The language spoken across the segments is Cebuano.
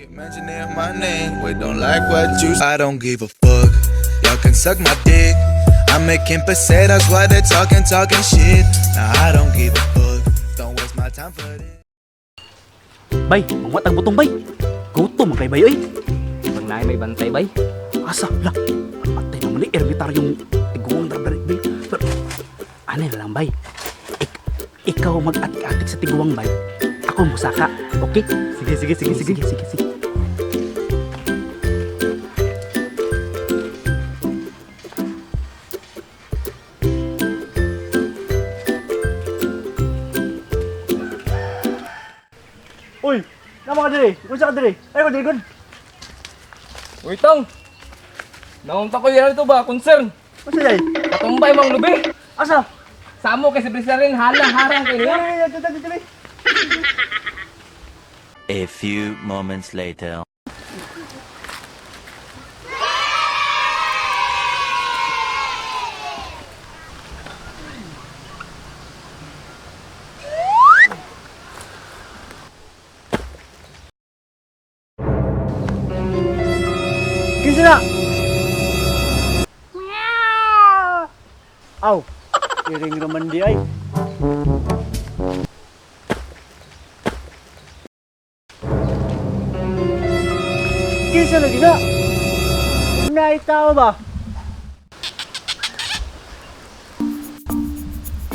Keep mentioning my name, we don't like what you. I don't give a fuck. Y'all can suck my dick. I'm making pesetas while they're talking, talking shit. Now I don't give a fuck. Don't waste my time for this. Bay, mangwat ang butong, bay. Gutom man kay bay oy. Pag naay may bantay, bay. Asa la. Atay naman ni ermitar yung tiguang dardari bay. Pero ano na lang, bay. Ikaw mag-atik-atik sa tiguang, bay. Ako musaka. Okay? Sige, sige, sige, sige. Sige, sige, sige. Uy, nama ka diri. Unsa ka diri? Ay ko diri gud. Uy, tong! Naunta ko yan ito ba? Concern! Unsa jay? Katumbay mang lubi! Asa? Samo kay si Brisa rin, halang harang kay niya. Ay, ay, ay, ay, ay, ay. A few moments later. Kinsa na? Aw, iring raman di ay. Kinsa lagi na? Naay tao ba?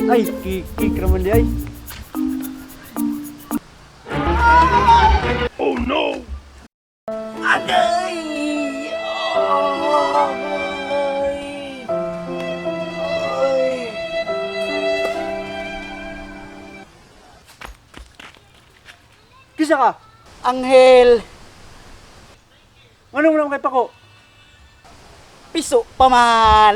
Ay, kikik raman di ay. Kinsa ka? Anghel, Ano mo naman kay Pako? piso pa man.